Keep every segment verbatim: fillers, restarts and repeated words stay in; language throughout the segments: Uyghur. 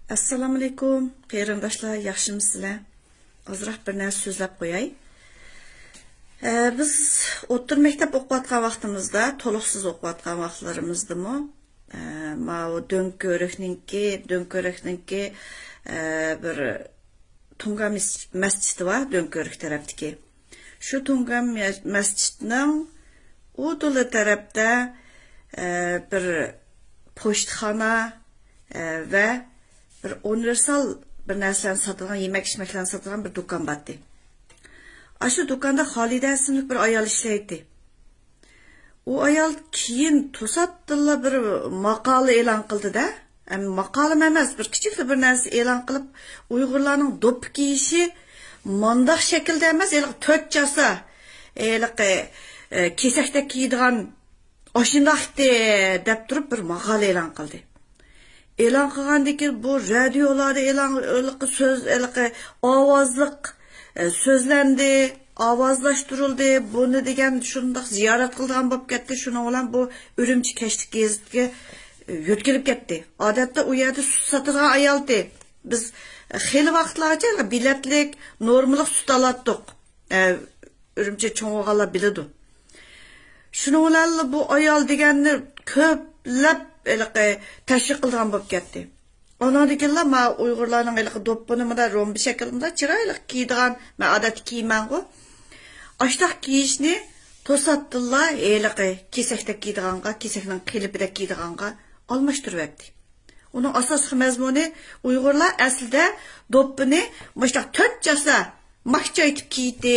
ئەسسالامۇئەلەيكۇم، قېرىنداشلار، ياخشىمۇسىلەر؟ ئازراق بىر نەرسە سۆزلەپ قوياي. ئە، بىز ئوتتۇرا مەكتەپ ئوقۇۋاتقان ۋاقتىمىزدا، تولۇقسىز ئوقۇۋاتقان ۋاقىتلىرىمىزدىمۇ، ئە، ماۋۇ دۆڭكۆۋرۈكنىڭكى، دۆڭكۆۋرۈكنىڭكى، ئە، بىر تۇڭگان مەس-، مەسچىتى بار، دۆڭكۆۋرۈك تەرەپتىكى. شۇ تۇڭگان مە-، مەسچىتنىڭ ئۇ دۇلا تەرەپتە، ئە، بىر پوچتىخانا، ئە، ۋە بىر ئۇنىۋېرسال بىر نەرسىلەرنى ساتىدىغان، يېمەك-ئىچمەكلەرنى ساتىدىغان بىر دۇكان بارتى. ئاشۇ دۇكاندا خالىدە ئىسىملىك بىر ئايال ئىشلەيتتى. ئۇ ئايال كېيىن توساتتىنلا بىر ماقالە ئېلان قىلدى-دە. ئەم، ماقالىمۇ ئەمەس، بىر كىچىكلا بىر نەرسە ئېلان قىلىپ، ئۇيغۇرلارنىڭ دوپپا كىيىشى مانداق شەكىلدە ئەمەس، ھېلىقى تۆت چاسا، ھېلىقى، ئە، كېسەكتەك كىيىدىغان ئاشۇنداقتى دەپ تۇرۇپ بىر ماقالە ئېلان قىلدى. ئېلان قىلغاندىن كېيىن بۇ رادىيولاردا ئېلان، ھېلىقى سۆز، ھېلىقى ئاۋازلىق، ئە، سۆزلەندى، ئاۋازلاشتۇرۇلدى. بۇنى دېگەن شۇنداق زىيارەت قىلىدىغان بولۇپ كەتتى. شۇنىڭ بىلەن بۇ ئۈرۈمچى كەچلىك گېزىتكە، ئە، يۆتكىلىپ كەتتى. ئادەتتە ئۇ يەردە سۈت ساتىدىغان ئايالتى. بىز خېلى ۋاقىتلارغىچە بېلەتلىك، نورمىلىق سۈت ئالاتتۇق. ئە، ئۈرۈمچىدە چوڭ بولغانلار بىلىدۇ. شۇنىڭ بىلەنلا بۇ ئايال دېگەننى كۆپلەپ ھېلىقى تەشۋىق قىلىدىغان بولۇپ كەتتى. ئۇنىڭدىن كېيىنلا ما ئۇيغۇرلارنىڭ ھېلىقى دوپپىنى مۇنداق رومبا شەكلىدە مۇنداق چىرايلىق كىيىدىغان، مەن ئادەتتە كىيىمەنغۇ. ئاشتاق كىيىشنى توساتتىنلا ھېلىقى كېسەكتەك كىيىدىغانغا، كېسەكنىڭ قېلىپىدەك كىيىدىغانغا ئالماشتۇرۇۋەتتى. ئۇنىڭ ئاساسلىق مەزمۇنى ئۇيغۇرلار ئەسلىدە دوپپىنى مۇشۇنداق تۆت چاسا ماخچا ئېيتىپ كىيدى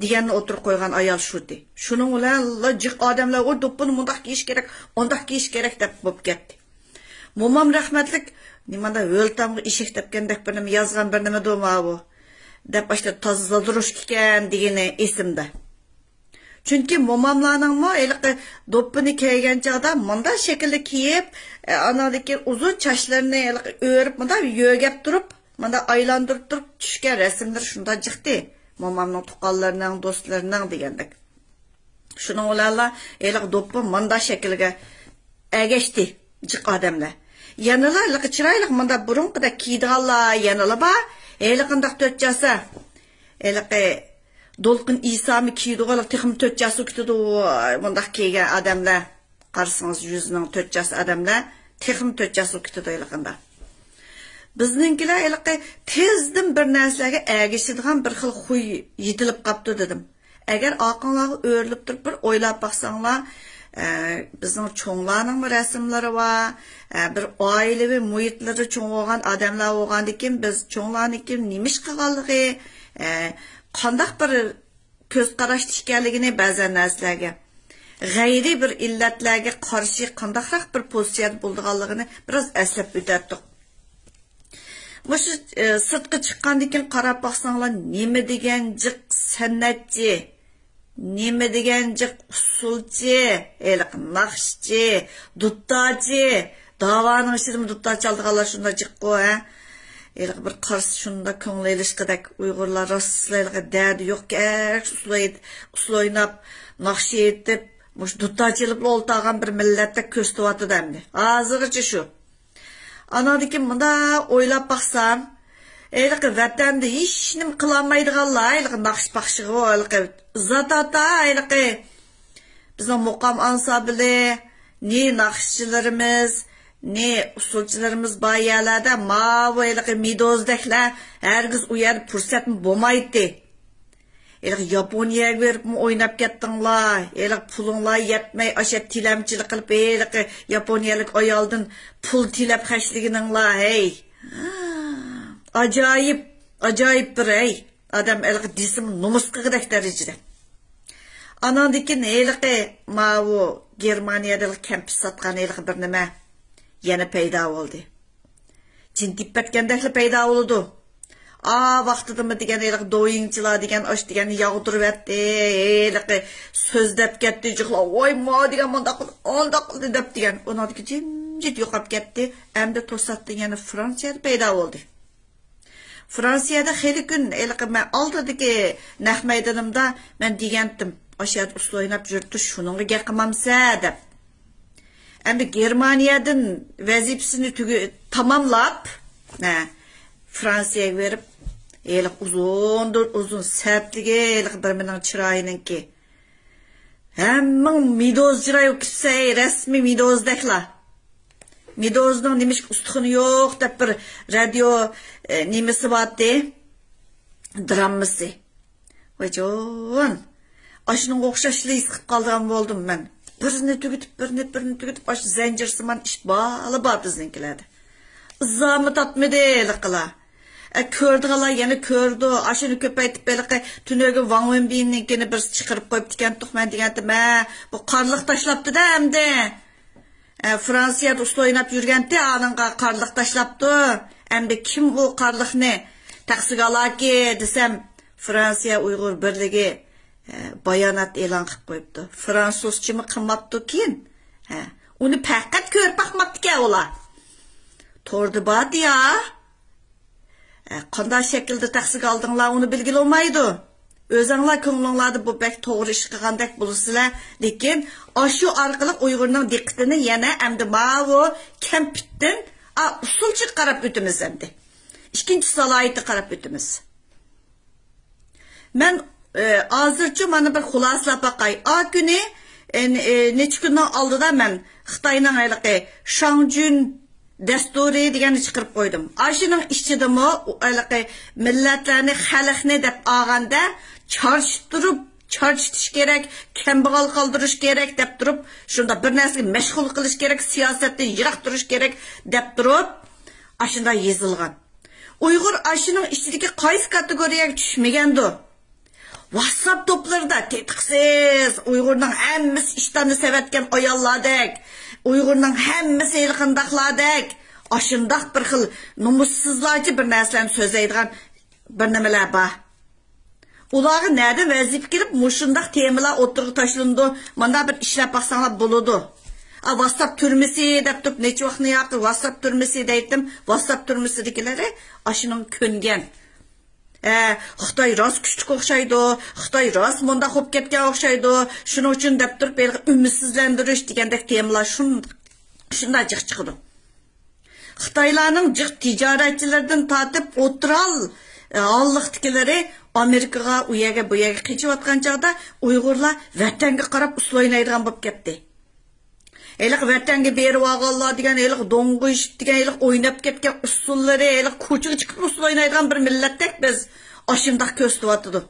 دېگەننى ئوتتۇرىغا قويغان ئايال شۇدى. شۇنىڭ بىلەنلا جىق ئادەملەر ئۇ دوپپىنى مۇنداق كىيىش كېرەك، ئۇنداق كىيىش كېرەك دەپ بولۇپ كەتتى. مومام رەھمەتلىك، نېمانداق ھۆل تامغا ئېشەك تەپكەندەك بىر نېمە يازغان بىر نېمىدۇ ماۋۇ دەپ، ئاشتا تازا زادۇرۇشكا ئىكەن دېگىنى ئېسىمدە. چۈنكى موماملارنىڭمۇ ھېلىقى دوپپىنى كىيگەن چاغدا مۇنداق شەكىلدە كىيىپ، ئە، ئاناندىن كېيىن ئۇزۇن چاچلىرىنى ھېلىقى ئۆرۈپ، مۇنداق يۆگەپ تۇرۇپ، مۇنداق ئايلاندۇرۇپ تۇرۇپ چۈشكەن رەسىملىرى شۇنداق جىقتى. مومامنىڭ تۇغقانلىرىنىڭ، دوستلىرىنىڭ دېگەندەك. شۇنىڭ بىلەنلا ھېلىقى دوپپا مۇنداق شەكىلگە ئەگەشتى جىق ئادەملەر. يەنىلا ھېلىقى چىرايلىق مۇنداق بۇرۇنقىدەك كىيىدىغانلار يەنىلا بار. ھېلىقىنداق تۆت چاسا، ھېلىقى دولقۇن ئىسامۇ كىيىدىغۇ، ھېلىقى تېخىمۇ تۆت چاسا كېتىدۇ، مۇنداق كىيگەن ئادەملەر. قارىسىڭىز، يۈزىنىڭ تۆت چاسا ئادەملەر تېخىمۇ تۆت چاسا كېتىدۇ ھېلىقىنداق. بىزنىڭكىلەر ھېلىقى تېزدىن بىر نەرسىلەرگە ئەگىشىدىغان بىر خىل خۇي يېتىلىپ قاپتۇ دېدىم. ئەگەر ئارقىڭلارغا ئۆرۈلۈپ تۇرۇپ بىر ئويلاپ باقساڭلار، ئە، بىزنىڭ چوڭلارنىڭمۇ رەسىملىرى بار، ئە، بىر ئائىلىۋى مۇھىتلىرى چوڭ بولغان ئادەملەر بولغاندىكىن، بىز چوڭلارنىڭكى نېمە ئىش قىلغانلىقى، ئە، قانداق بىر كۆز قاراشتا ئىكەنلىكىنى، بەزەن نەرسىلەرگە غەيرىي بىر ئىللەتلەرگە قارشى قانداقراق بىر پوزىتسىيەدە بولىدىغانلىقىنى بىراز ئەسلەپ ئۆتەتتۇق. مۇشۇ، ئى، سىرتقا چىققاندىن كېيىن قاراپ باقساڭلار، نېمە دېگەن جىق سەنئەتچى، نېمە دېگەن جىق ئۇسسۇلچى، ھېلىقى ناخشىچى، دۇتارچى، داۋانىڭ ئىچىدىمۇ دۇتار چالىدىغانلار شۇنداق جىققۇ، ھە؟ ھېلىقى بىر قارىسا شۇنداق كۆڭۈل ئېلىشقۇدەك، ئۇيغۇرلار راستلا ھېلىقى دەردى يوق، كەچ ئۇسسۇل ئېيت-، ئۇسسۇل ئويناپ، ناخشا ئېيتىپ، مۇشۇ دۇتار چېلىپلا ئولتۇرغان بىر مىللەتتەك كۆرسىتىۋاتىدۇ ئەمدى. ھازىرغىچە شۇ. ئاناندىن كېيىن مۇنداق ئويلاپ باقسام، ھېلىقى ۋەتەندە ھېچنېمە قىلالمايدىغانلار، ھېلىقى ناخشا-پاخشىغۇ، ھېلىقى زاتاتا، ھېلىقى بىزنىڭ مۇقام ئانسامبىلى، نى ناخشىچىلىرىمىز، نى ئۇسسۇلچىلىرىمىز بار يەرلەردە ماۋۇ ھېلىقى مېدوزدەكلەر ھەرگىز ئۇ يەردە پۇرسەتمۇ بولمايتتى. ھېلىقى ياپونىيەگە بېرىپمۇ ئويناپ كەتتىڭلار. ھېلىقى پۇلۇڭلار يەتمەي، ئاشۇ تىلەمچىلىك قىلىپ، ھېلىقى ياپونىيەلىك ئايالدىن پۇل تىلەپ خەجلىگىنىڭلار، ھەي. ئاجايىپ، ئاجايىپ بىر، ھەي. ئادەم ھېلىقى دېسىمۇ نومۇس قىلغۇدەك دەرىجىدە. ئاناندىن كېيىن ھېلىقى ماۋۇ گېرمانىيەدە ھېلىقى كەمپۈت ساتقان ھېلىقى بىر نېمە يەنە پەيدا بولدى. جىن تېپىپ كەتكەندەكلا پەيدا بولىدۇ. ئا ۋاقتىدىمۇ دېگەن ھېلىقى دويىڭچىلار دېگەن ئاش دېگەننى ياغدۇرۇۋەتتى. ھېلىقى سۆزلەپ كەتتى جىقلار. ۋاي، ما دېگەن مۇنداق قىلدى، ئانداق قىلدى دەپ دېگەن. ئۇنىڭدىن كېيىن جىمجىت يوقاپ كەتتى. ئەمدى توساتتىن يەنە فرانسىيەدە پەيدا بولدى. فرانسىيەدە خېلى كۈن ھېلىقى مەن ئالدىدىكى نەق مەيدىنىمدا مەن دېگەنتىم، ئاشۇ يەردە ئۇسسۇل ئويناپ يۈرۈپ تۇرۇش، شۇنىڭغا گەپ قىلمامسەن دەپ. ئەمدى گېرمانىيەدىن ۋەزىپىسىنى تۈگە-، تاماملاپ، ھە، فرانسىيەگە بېرىپ، ھېلىقى ئۇزۇندىن ئۇزۇن سەتلىگى ھېلىقى بىر مېنىڭ چىرايىنىڭكى. ھەممىڭ مېدوز چىراي بولۇپ كېتىپسەن، رەسمىي مېدوزدەكلا. مېدوزنىڭ نېمىشقا ئۇستىخىنى يوق دەپ بىر رادىيو، ئە، نېمىسى بارتى، دراممىسى. ۋايجان، ئاشۇنىڭغا ئوخشاشلا ھېس قىلىپ قالىدىغان بولدۇم مەن. بىرنى تۈگىتىپ، بىرنى، بىرنى تۈگىتىپ، ئاشۇ زەنجىرسىمان ئىش بالا بار بىزنىڭكىلەردە. ئىزامۇ تارتمىدى ھېلىقىلار. ئە، كۆرىدىغانلار يەنە كۆرىدۇ. ئاشۇنى كۆپەيتىپ ھېلىقى تۈنۈگۈن ۋاڭ ۋېنبىننىڭكىنى بىرسى چىقىرىپ قويۇپتىكەنتۇق، مەن دېگەنتىم، ھە، بۇ قارلىق تاشلاپتۇ-دە ئەمدى. ئە، فرانسىيەدە ئۇسسۇل ئويناپ يۈرگەنتى، ئانىڭغا قارلىق تاشلاپتۇ. ئەمدى كىم ئۇ قارلىقنى تەخسىگە ئالاكى دېسەم، فرانسىيە ئۇيغۇر بىرلىكى، ئە، بايانات ئېلان قىلىپ قويۇپتۇ. فرانسۇزچىمۇ قىلماپتۇكىن. ھە، ئۇنى پەقەت كۆرۈپ باقماپتىكەن ئۇلار. توردا بار يا. ئە، قانداق شەكىلدە تەخسىگە ئالدىڭلار، ئۇنى بىلگىلى بولمايدۇ. ئۆزەڭلار كۆڭلۈڭلاردا بۇ بەك توغرا ئىش قىلغاندەك بولىسىلەر، لېكىن ئاشۇ ئارقىلىق ئۇيغۇرنىڭ دىققىتىنى يەنە ئەمدى ماۋۇ كەمپۈتتىن، ئا، ئۇسسۇلچىغا قاراپ ئۆتىمىز ئەمدى. ئىككىنچى سالاھىيىتىگە قاراپ ئۆتىمىز. مەن، ئى، ھازىرچە مانا بىر خۇلاسىلاپ باقاي. ئا كۈنى، ئى، ئى، نەچچە كۈننىڭ ئالدىدا مەن خىتاينىڭ ھېلىقى شاڭجۈن دەستۇرى دېگەننى چىقىرىپ قويدۇم. ئاشۇنىڭ ئىچىدىمۇ ئۇ ھېلىقى مىللەتلەرنى، خەلقنى دەپ ئالغاندا چارچىتتۇرۇپ، چارچىتىش كېرەك، كەمبەغەل قالدۇرۇش كېرەك دەپ تۇرۇپ، شۇنداق بىر نەرسىگە مەشغۇل قىلىش كېرەك، سىياسەتتىن يىراق تۇرۇش كېرەك دەپ تۇرۇپ، ئاشۇنداق يېزىلغان. ئۇيغۇر ئاشۇنىڭ ئىچىدىكى قايسى كاتېگورىيەگە چۈشمىگەندۇ؟ ۋاتساپ توپلىرىدا تېتىقسىز، ئۇيغۇرنىڭ ھەممىسى ئىشتاننى سېۋەتكەن ئاياللاردەك، ئۇيغۇرنىڭ ھەممىسى ھېلىقىنداقلاردەك، ئاشۇنداق بىر خىل نومۇسسىزلارچە بىر نەرسىلەرنى سۆزلەيدىغان بىر نېمىلەر بار. ئۇلارغا نەدىن ۋەزىپە كېلىپ، مۇشۇنداق تېمىلار ئوتتۇرىغا تاشلىنىدۇ، مۇنداق بىر ئىشلەپ باقساڭلار بولىدۇ. ئا، ۋاتساپ تۈرمىسى دەپ تۇرۇپ، نەچچە ۋاقىتنى ياقى ۋاتساپ تۈرمىسى دەيتتىم. ۋاتساپ تۈرمىسىدىكىلىرى ئاشۇنىڭ كۆنگەن. ئە، خىتاي راست كۈچلۈك ئوخشايدۇ، خىتاي راست مۇنداق بولۇپ كەتكەن ئوخشايدۇ، شۇنىڭ ئۈچۈن دەپ تۇرۇپ، ھېلىقى ئۈمىدسىزلەندۈرۈش دېگەندەك تېمىلار شۇن-، شۇنداق جىق چىقىدۇ. خىتايلارنىڭ جىق تىجارەتچىلىرىدىن تارتىپ ئوتتۇرا ھال-، ھاللىقتىكىلىرى ئامېرىكىغا، ئۇ يەرگە، بۇ يەرگە قېچىۋاتقان چاغدا ئۇيغۇرلار ۋەتەنگە قاراپ ئۇسسۇل ئوينايدىغان بولۇپ كەتتى. ھېلىقى ۋەتەنگە بېرىۋالغانلار دېگەن، ھېلىقى دوڭغۇيۇشۇپ دېگەن، ھېلىقى ئويناپ كەتكەن ئۇسسۇللىرى، ھېلىقى كوچىغا چىقىپ ئۇسسۇل ئوينايدىغان بىر مىللەتتەك بىز ئاشۇنداق كۆرسىتىۋاتىدۇ.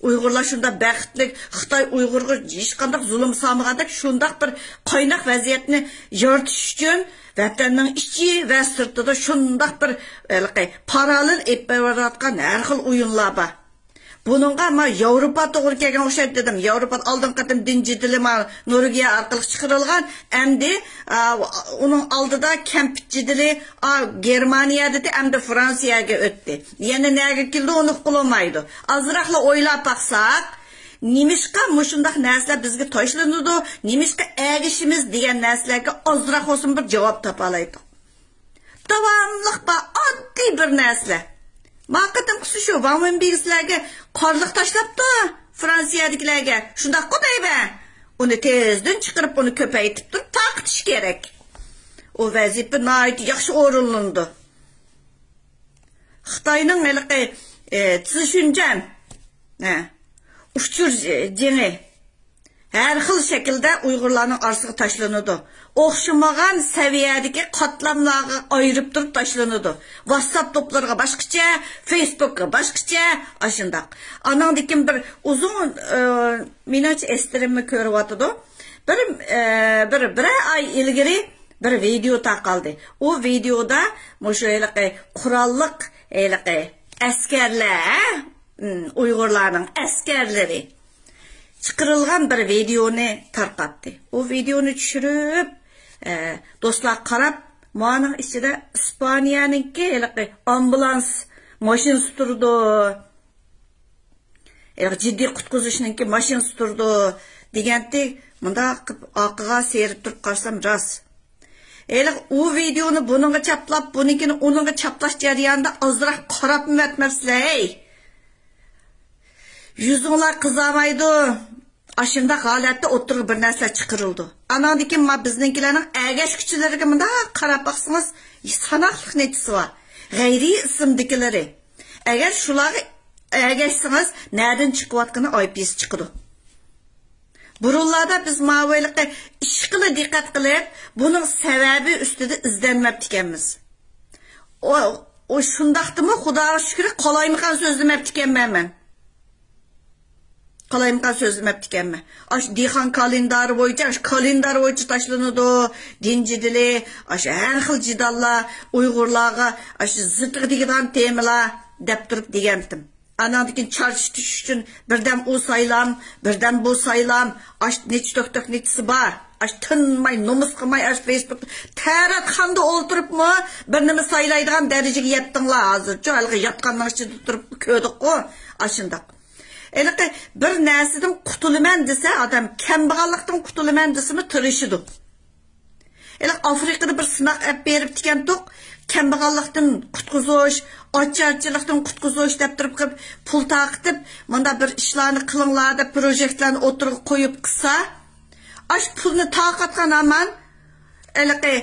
ئۇيغۇرلار شۇنداق بەختلىك، خىتاي ئۇيغۇرغا ھېچقانداق زۇلۇم سالمىغاندەك شۇنداق بىر قايناق ۋەزىيەتنى يارىتىش ئۈچۈن ۋەتەننىڭ ئىچى ۋە سىرتىدا شۇنداق بىر، ھېلىقى، پاراللېل ئېلىپ بېرىۋاتقان ھەر خىل ئويۇنلار بار. بۇنىڭغا ما ياۋروپا توغرا كەلگەن ئوخشايدۇ دېدىم. ياۋروپادا ئالدىنقى قېتىم دىن جېدىلى ما نورۋېگىيە ئارقىلىق چىقىرىلغان. ئەمدى، ئا، ئۇنىڭ ئالدىدا كەمپۈت جېدىلى، ئا، گېرمانىيەدىدى، ئەمدى فرانسىيەگە ئۆتتى. يەنە نەگە كېلىدۇ، ئۇنى ئۇققىلى بولمايدۇ. ئازراقلا ئويلاپ باقساق، نېمىشقا مۇشۇنداق نەرسىلەر بىزگە تاشلىنىدۇ، نېمىشقا ئەگىشىمىز دېگەن نەرسىلەرگە ئازراق بولسىمۇ بىر جاۋاب تاپالايتتۇق. داۋاملىق بار، ئاددىي بىر نەرسىلەر. ما قېتىمقىسى شۇ، ۋاڭ ۋېنبىن سىلەرگە قارلىق تاشلاپتۇ، فرانسىيەدىكىلەرگە. شۇنداققۇ دەيمەن. ئۇنى تېزدىن چىقىرىپ، ئۇنى كۆپەيتىپ تۇرۇپ تارقىتىش كېرەك. ئۇ ۋەزىپە ناھايىتى ياخشى ئورۇنلىنىدۇ. خىتاينىڭ ھېلىقى، ئى، سىشۈنجەن، ھە، ئۇچۇر جېڭى ھەر خىل شەكىلدە ئۇيغۇرلارنىڭ ئارىسىغا تاشلىنىدۇ. ئوخشىمىغان سەۋىيەدىكى قاتلاملارغا ئايرىپ تۇرۇپ تاشلىنىدۇ. ۋاتساپ توپلىرىغا باشقىچە، فېيسبۇكقا باشقىچە، ئاشۇنداق. ئانىڭدىن كېيىن بىر ئۇزۇن، ئى، مېنىڭچە ئېستىرىممۇ كۆرۈۋاتىدۇ. بىر، ئى، بىر، بىرەر ئاي ئىلگىرى بىر ۋىدېئو تارقالدى. ئۇ ۋىدېئودا مۇشۇ ھېلىقى قوراللىق ھېلىقى ئەسكەرلەر، ھە؟ ئۇيغۇرلارنىڭ ئەسكەرلىرى چىقىرىلغان بىر ۋىدېئونى تارقاتتى. ئۇ ۋىدېئونى چۈشۈرۈپ، ئە، دوستلار قاراپ، مانىڭ ئىچىدە ئىسپانىيەنىڭكى ھېلىقى ئامبۇلانس ماشىنىسى تۇرىدۇ. ھېلىقى جىددىي قۇتقۇزۇشنىڭكى ماشىنىسى تۇرىدۇ دېگەنتى، مۇنداق قىلىپ ئارقىغا سېرىپ تۇرۇپ قارىسام راست. ھېلىقى ئۇ ۋىدېئونى بۇنىڭغا چاپلاپ، بۇنىڭكىنى ئۇنىڭغا چاپلاش جەريانىدا ئازراق قاراپمۇ ئەتمەپسىلەر، ھەي! يۈزۈڭلار قىزارمايدۇ. ئاشۇنداق ھالەتتە ئوتتۇرىغا بىر نەرسىلەر چىقىرىلىدۇ. ئاناندىن كېيىن ما بىزنىڭكىلەرنىڭ ئەگەشكۈچىلىرىگە مۇنداق قاراپ باقسىڭىز، ساناقلىق نەچچىسى بار. غەيرىي ئىسىمدىكىلىرى. ئەگەر شۇلارغا ئەگەشسىڭىز، نەدىن چىقىۋاتقىنى ئايپىيىس چىقىدۇ. بۇرۇنلاردا بىز ماۋۇ ھېلىقى ئىشقىلى دىققەت قىلىپ، بۇنىڭ سەۋەبى ئۈستىدە ئىزدەنمەپتىكەنمىز. ئۇ، ئۇ شۇنداقتىمۇ، خۇداغا شۈكرى، قالايمىقان سۆزلىمەپتىكەنمەن مەن. قالايمىقان سۆزلىمەپتىكەنمەن. ئاشۇ دېھقان كالېندارى بويىچە، ئاشۇ كالېندار بويىچە تاشلىنىدۇ. دىن جېدىلى، ئاشۇ ھەر خىل جېدەللەر ئۇيغۇرلارغا ئاشۇ زىتىغا تېگىدىغان تېمىلار دەپ تۇرۇپ دېگەنتىم. ئاناندىن كېيىن چارچىتىش ئۈچۈن بىردەم ئۇ سايلام، بىردەم بۇ سايلام، ئاش نېچە تۆكتەك نېچىسى بار. ئاش تىنماي، نومۇس قىلماي، ئاش فېيسبۇكتا تەرەتخانىدا ئولتۇرۇپمۇ بىر نېمە سايلايدىغان دەرىجىگە يەتتىڭلار ھازىرچۇ. ھېلىقى ياتقاننىڭ ئىچىدە تۇرۇپ كۆردۇققۇ ئاشۇنداق. ھېلىقى بىر نەرسىدىن قۇتۇلىمەن دېسە ئادەم، كەمبەغەللىكتىن قۇتۇلىمەن دېسىمۇ تىرىشىدۇ. ھېلىقى ئافرىقىدا بىر سىناق ئەپ بېرىپتىكەنتۇق، كەمبەغەللىكتىن قۇتقۇزۇش، ئاچارچىلىقتىن قۇتقۇزۇش دەپ تۇرۇپ قىلىپ، پۇل تارقىتىپ، مۇنداق بىر ئىشلارنى قىلىڭلار دەپ پروژېكتلارنى ئوتتۇرىغا قويۇپ قىلسا، ئاش پۇلنى تارقاتقان ھامان ھېلىقى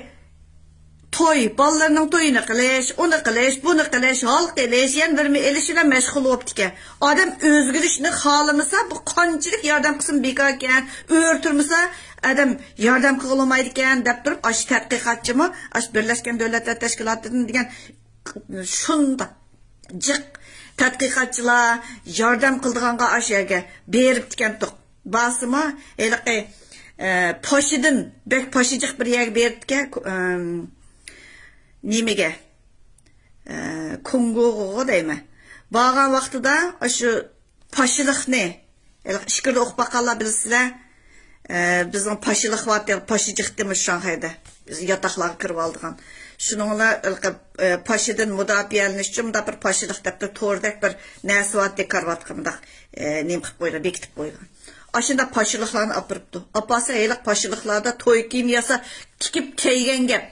توي، بالىلىرىنىڭ تويىنى قىلىش، ئۇنى قىلىش، بۇنى قىلىش، ھالقا ئېلىش، يەنە بىرنېمە ئېلىش بىلەن مەشغۇل بولۇپتىكەن. ئادەم ئۆزگىرىشنى خالىمىسا، بۇ قانچىلىك ياردەم قىلسىمۇ بىكاركەن، ئۆرە تۇرمىسا، ئادەم ياردەم قىلغىلى بولمايدىكەن، دەپ تۇرۇپ، ئاشۇ تەتقىقاتچىمۇ، ئاشۇ بىرلەشكەن دۆلەتلەر تەشكىلاتىدىن دېگەن شۇنداق جىق تەتقىقاتچىلار ياردەم قىلىدىغانغا ئاشۇ يەرگە بېرىپتىكەنتۇق. بارسىمۇ، ھېلىقى، ئە، پاشىدىن، بەك پاشىجىق بىر يەرگە بېرىپتىكەن، كو-، ئەم، نېمىگە؟ ئە، كونگوغا دەيمەن. بارغان ۋاقتىدا ئاشۇ پاشىلىقنى، ھېلىقى ئىچكىرىدە ئوقۇپ باققانلار بىلىسىلەر. ئە، بىزنىڭ پاشىلىق بارتى، پاشىجىق دېمىش شاڭخەيدە. بىز ياتاقلارغا كىرىۋالىدىغان. شۇنىڭ بىلەن ھېلىقى، ئە، پاشىدىن مۇداپىئەلىنىش ئۈچۈن مۇنداق بىر پاشىلىق دەپ تۇر، توردەك بىر نەرسە بارتى، كارىۋاتقا مۇنداق، ئە، نېمە قىلىپ قويغان، بېكىتىپ قويغان. ئاشۇنداق پاشىلىقلارنى ئاپىرىپتۇ. ئاپارسا ھېلىقى پاشىلىقلاردا توي كىيىم ياسا تىكىپ كىيگەن گەپ.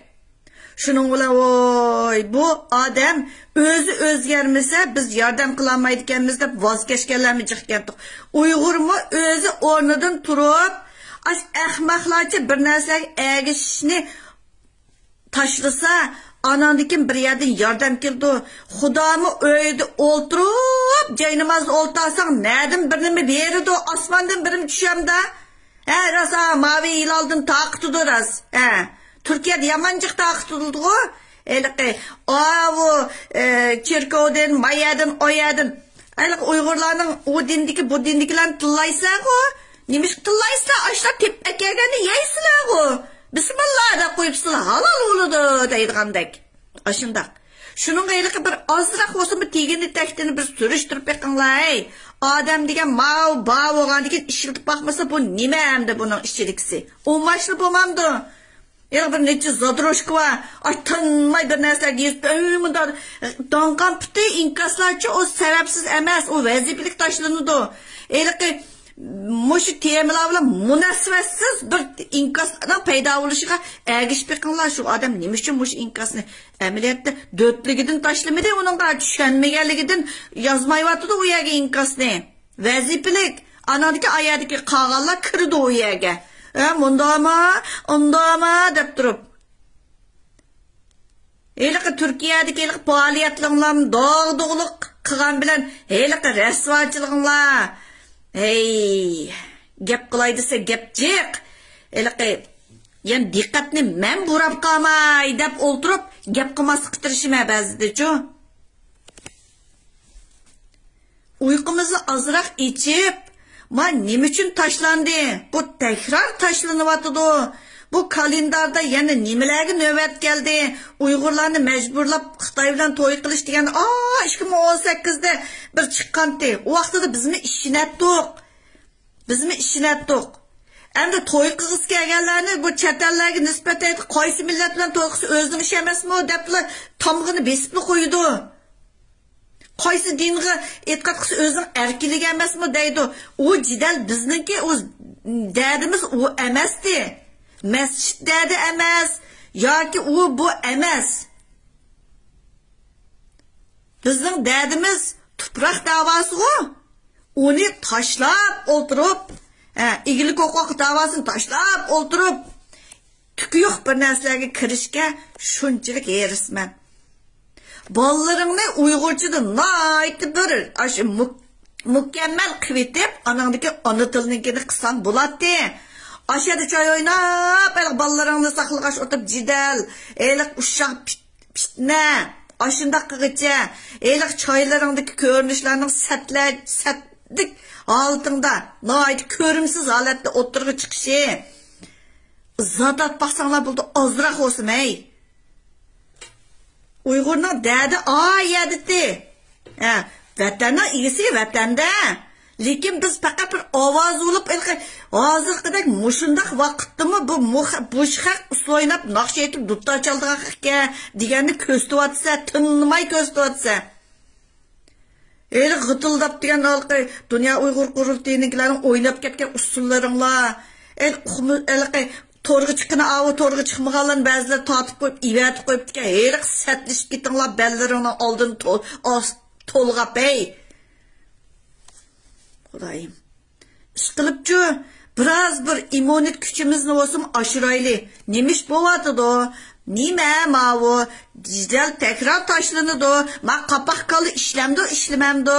شۇنىڭ بىلەن، ۋوي، بۇ ئادەم ئۆزى ئۆزگەرمىسە، بىز ياردەم قىلالمايدىكەنمىز دەپ ۋاز كەچكەنلەرمۇ جىقكەنتۇق. ئۇيغۇرمۇ ئۆزى ئورنىدىن تۇرۇپ، ئاش ئەخمەقلارچە بىر نەرسىلەرگە ئەگىشىشنى تاشلىسا، ئاناندىن كېيىن بىر يەردىن ياردەم كېلىدۇ. خۇدامۇ ئۆيدە ئولتۇرۇپ، جاينامازدا ئولتۇرساڭ، نەدىن بىر نېمە بېرىدۇ، ئاسماندىن بىر نېمە چۈشەمدۇ؟ ھە، راست، ھا، ماۋى ھىلالدىن تارقىتىدۇ راست. ھە، تۈركىيەدە يامان جىق تارقىتىلدىغۇ. ھېلىقى، ئاۋۇ، ئە، چېركاۋدىن، ما يەردىن، ئۇ يەردىن. ھېلىقى ئۇيغۇرلارنىڭ ئۇ دىندىكى، بۇ دىندىكىلەرنى تىللايسىلەرغۇ. نېمىشقا تىللايسىلەر؟ ئاشۇلار تېپىپ ئەكەلگەننى يەيسىلەرغۇ. بىسمىللا دەپ قويۇپسىلا، ھالال بولىدۇ دەيدىغاندەك. ئاشۇنداق. شۇنىڭغا ھېلىقى بىر ئازراق بولسىمۇ تېگىنى تەكتىنى بىر سۈرۈشتۈرۈپ بېقىڭلار، ھەي. ئادەم دېگەن ماۋۇ بار بولغاندىن كېيىن ئىشلىتىپ باقمىسا، بۇ نېمە ئەمدى بۇنىڭ ئىچىدىكىسى؟ ئۇماچلا بولمامدۇ؟ ھېلىقى بىر نەچچە زادروشكا بار. ئاي، تىنماي بىر نەرسىلەرگە يېزىپ، ئۆي مۇنداق داڭقان پۇتى ئىنكاسلارچۇ، ئۇ سەۋەبسىز ئەمەس، ئۇ ۋەزىپىلىك تاشلىنىدۇ. ھېلىقى مۇشۇ تېمىلار بىلەن مۇناسىۋەتسىز بىر ئىنكاسنىڭ پەيدا بولۇشىغا ئەگىشىپ بېقىڭلار. شۇ ئادەم نېمە ئۈچۈن مۇشۇ ئىنكاسنى ئەمەلىيەتتە دۆتلۈكىدىن تاشلىمىدى، ئۇنىڭغا چۈشەنمىگەنلىكىدىن يازمايۋاتىدۇ ئۇ يەرگە ئىنكاسنى. ۋەزىپىلىك. ئاناندىكى ئايەردىكى قالغانلار كىرىدۇ ئۇ يەرگە. ھە، مۇنداقمۇ، ئۇنداقمۇ دەپ تۇرۇپ. ھېلىقى تۈركىيەدىكى ھېلىقى پائالىيەتلىرىڭلارنى داغدۇغىلىق قىلغان بىلەن ھېلىقى رەسۋاچىلىقىڭلار. ھەي، گەپ قىلاي دېسە گەپ جىق. ھېلىقى يەنە دىققەتنى مەن بۇراپ قالماي دەپ ئولتۇرۇپ گەپ قىلماسلىققا تىرىشىمەن بەزىدىچۇ. ئۇيقۇمىزنى ئازراق ئېچىپ، ما نېمە ئۈچۈن تاشلاندى؟ بۇ تەكرار تاشلىنىۋاتىدۇ. بۇ كالېنداردا يەنە نېمىلەرگە نۆۋەت كەلدى؟ ئۇيغۇرلارنى مەجبۇرلاپ خىتاي بىلەن توي قىلىش دېگەن، ئا، ئىككى مىڭ ئون سەككىزدە بىر چىققانتى. ئۇ ۋاقتىدا بىزمۇ ئىشىنەتتۇق. بىزمۇ ئىشىنەتتۇق. ئەمدى توي قىلغۇسى كەلگەنلەرنى بۇ چەت ئەللەرگە نىسبەتەن قايسى مىللەت بىلەن توي قىلسا ئۆزىنىڭ ئىشى ئەمەسمۇ دەپلا تامغىنى بېسىپلا قويىدۇ. قايسى دىنغا ئېتىقاد قىلسا ئۆزىنىڭ ئەركىنلىكى ئەمەسمۇ دەيدۇ. ئۇ جېدەل بىزنىڭكى، ئۇ دەردىمىز ئۇ ئەمەستى. مەسچىت دەردى ئەمەس ياكى ئۇ بۇ ئەمەس. بىزنىڭ دەردىمىز تۇپراق داۋاسىغۇ. ئۇنى تاشلاپ ئولتۇرۇپ، ھە، ئىگىلىك ھوقۇق داۋاسىنى تاشلاپ ئولتۇرۇپ، تۈكى يوق بىر نەرسىلەرگە كىرىشكە شۇنچىلىك ھېرىسمەن. بالىلىرىڭنى ئۇيغۇرچىدا ناھايىتى بىر ئاشۇ مۇك-، مۇكەممەل قىلىۋېتىپ، ئاناڭدىكى ئانا تىلنىڭكىنى قىلساڭ بولاتتى. ئاشۇ يەردە چاي ئويناپ، ھېلىقى بالىلىرىڭنى ساقلىغاچ ئولتۇرۇپ جېدەل، ھېلىقى ئۇششاق پىت-، پىتنە، ئاشۇنداق قىلغىچە، ھېلىقى چايلىرىڭدىكى كۆرۈنۈشلەرنىڭ سەتلە-، سەتلىك ھالىتىڭدا، ناھايىتى كۆرۈمسىز ھالەتتە ئوتتۇرىغا چىقىشى. زادات باقساڭلار بولدى، ئازراق بولسۇن، ھەي. ئۇيغۇرنىڭ دەردى ئا يەردىتى. ھە، ۋەتەننىڭ ئىگىسى ۋەتەندە. لېكىن بىز پەقەت بىر ئاۋاز بولۇپ، ھېلىقى ھازىرقىدەك مۇشۇنداق ۋاقىتتىمۇ بۇ مۇخ-، بۇش خەق ئۇسسۇل ئويناپ، ناخشا ئېيتىپ، دۇتار چالىدىغان خەقكە دېگەننى كۆرسىتىۋاتىسەن، تىنماي كۆرسىتىۋاتىسەن. ھېلىقى غىتىلداپ دېگەن ھېلىقى دۇنيا ئۇيغۇر قۇرۇلتىيىنىڭكىلەرنىڭ ئويناپ كەتكەن ئۇسسۇللىرىڭلار. ھېلىقى ئۇقمۇ-، ھېلىقى تورغا چىققىنى ئاۋۇ تورغا چىقمىغانلارنى بەزىلەر تارتىپ قويۇپ، ئېۋەتىپ قويۇپتىكەن. ھېلىقى سەتلىشىپ كېتىڭلار، بەللىرىڭنىڭ ئالدىنى تول-، ئاس-، تولغاپ، ھەي. خۇدايىم. ئىشقىلىپچۇ، بىراز بىر ئىممۇنىت كۈچىمىزنى بولسىمۇ ئاشۇرايلى. نېمە ئىش بوۋاتىدۇ؟ نېمە ماۋۇ؟ جېدەل تەكرار تاشلىنىدۇ. ما قاپاق كاللا ئىشلەمدۇ، ئىشلىمەمدۇ؟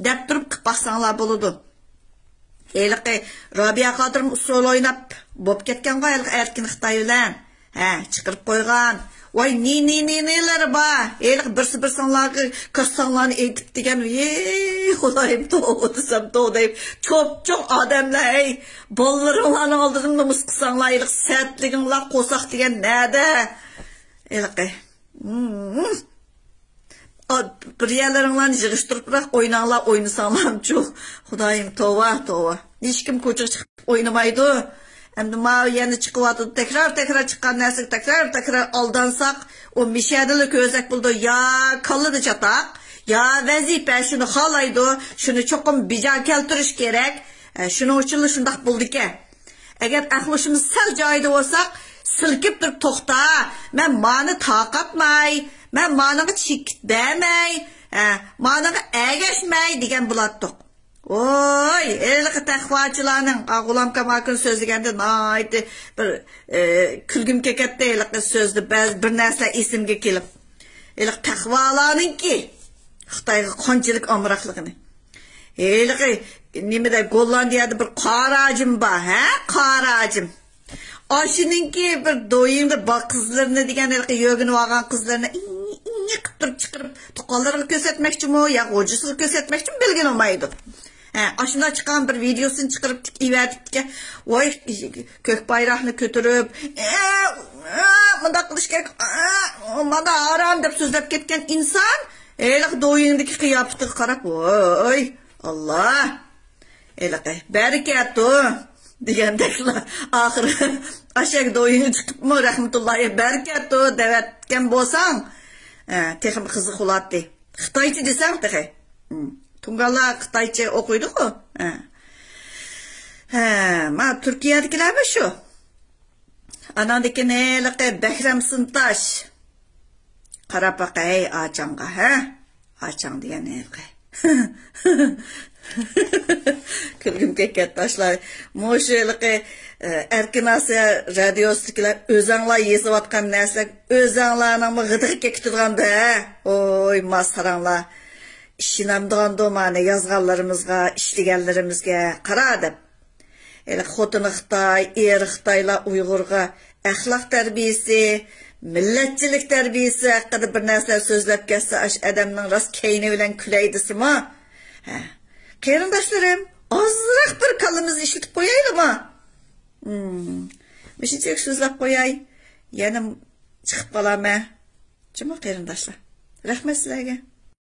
دەپ تۇرۇپ قىپ باقساڭلار بولىدۇ. ھېلىقى رابىيە خاتىرىم ئۇسسۇل ئويناپ بوپ كەتكەنغۇ ھېلىقى ئەركىن خىتاي بىلەن. ھە، چىقىرىپ قويغان. ۋاي، نى، نى، نى، نىلىرى بار. ھېلىقى بىرسى بىرسىڭلارغا كاسساڭلارنى ئېيتىپ دېگەن. ھېي، خۇدايىم، توۋا دېسەم، توۋا دەيمەن. چوپچوڭ ئادەملەر، ھەي. بالىلىرىڭلارنىڭ ئالدىدا نومۇس قىلساڭلار، ھېلىقى سەتلىكىڭلار قورساق دېگەن نەدە؟ ھېلىقى. ھىم. ئا، بىر يەرلىرىڭلارنى يىغىشتۇرۇپراق ئويناڭلار، ئوينىساڭلارمۇچۇ. خۇدايىم، توۋا، توۋا. ھېچكىم كوچىغا چىقىپ ئوينىمايدۇ. ئەمدى ماۋۇ يەنە چىقىۋاتىدۇ. تەكرار، تەكرار چىققان نەرسىگە تەكرار، تەكرار ئالدانساق، ئۇ مىشەدىلا كۆرسەك بولىدۇ. يا كاللىدا چاتاق، يا ۋەزىپە شۇنى خالايدۇ، شۇنى چوقۇم بىجا كەلتۈرۈش كېرەك. ئە، شۇنىڭ ئۈچۈنلا شۇنداق بولىدىكەن. ئەگەر ئەقلى ھوشىمىز سەل جايىدا بولساق، سىلكىپ تۇرۇپ، توختا، مەن مانى تارقاتماي، مەن مانىڭغا چېكىت بەرمەي، ھە، مانىڭغا ئەگەشمەي دېگەن بولاتتۇق. ۋوي، ھېلىقى تەقۋاچىلارنىڭ، ئا، غۇلام كاماكىن سۆزلىگەندە ناھايىتى بىر، ئە، كۈلگۈم كېكەتتى ھېلىقى سۆزدە بەزى بىر نەرسىلەر ئېسىمگە كېلىپ. ھېلىقى تەقۋالارنىڭكى خىتايغا قانچىلىك ئامراقلىقىنى. ھېلىقى نېمىدە، گوللاندىيەدە بىر قارا ئاجىم بار، ھە؟ قارا ئاجىم. ئاشۇنىڭكى بىر دويىڭدا بار قىزلىرىنى دېگەن، ھېلىقى يۆگىنىپ ئالغان قىزلىرىنى ئىڭ-، ئىڭ قىپ تۇرۇپ چىقىرىپ، تۇغقانلىرىغا كۆرسەتمەكچىمۇ يا غوجىسىغا كۆرسەتمەكچىمۇ بىلگىلى بولمايدۇ. ھە، ئاشۇنداق چىققان بىر ۋىدېئوسىنى چىقىرىپ ئىۋەتىپتىكەن. ۋاي، كۆك بايراقنى كۆتۈرۈپ، ئە، ئە، مۇنداق قىلىش كېرەك، ئە، مانا ھارام دەپ سۆزلەپ كەتكەن ئىنسان ھېلىقى دويىڭدىكى قىياپىتىگە قاراپ، ۋوي، ئاللا، ھېلىقى بەرىكەتۇ دېگەندەكلا، ئاخىرى ئاشەك دويىڭى چىقىپمۇ رەھمەتۇللاھى بەرىكەتۇ دەۋەتكەن بولساڭ، ئە، تېخىمۇ قىزىق بولاتتى. خىتايچە دېسەڭ تېخى. ھىم. تۇڭگانلار خىتايچە ئوقۇيدۇغۇ. ھە. ھە، ما تۈركىيەدىكىلەرمۇ شۇ. ئاناندىكىن ھېلىقى بەھرەم سىنتاش. قاراپ باقاي، ھەي، ئاچاڭغا، ھە؟ ئاچاڭ دېگەن ھېلىقى. كۈلگۈم كەتكەن تاشلار. مۇشۇ ھېلىقى، ئە، ئەركىن ئاسىيا رادىيوسىدىكىلەر ئۆزەڭلار يېزىۋاتقان نەرسىلەر ئۆزەڭلارنىڭمۇ غىدىقى كېكىتىدىغاندا، ھە؟ ۋوي، ماس ساراڭلار. ئىشىنەمدىغاندۇ مانا يازغانلىرىمىزغا، ئىشلىگەنلىرىمىزگە قارا دەپ. ھېلىقى خوتۇنى خىتاي، ئېرى خىتايلار ئۇيغۇرغا ئەخلاق تەربىيىسى، مىللەتچىلىك تەربىيىسى ھەققىدە بىر نەرسىلەر سۆزلەپ كەتسە، ئاشۇ ئادەمنىڭ راست كەينى بىلەن كۈلەي دېسىمۇ. ھە. قېرىنداشلىرىم، ئازراق بىر كاللىمىزنى ئىشلىتىپ قويايلىما؟ ھىم. مۇشۇنچىلىك سۆزلەپ قوياي. يەنە چىقىپ قالامەن. جۇمۇ قېرىنداشلار. رەھمەت سىلەرگە.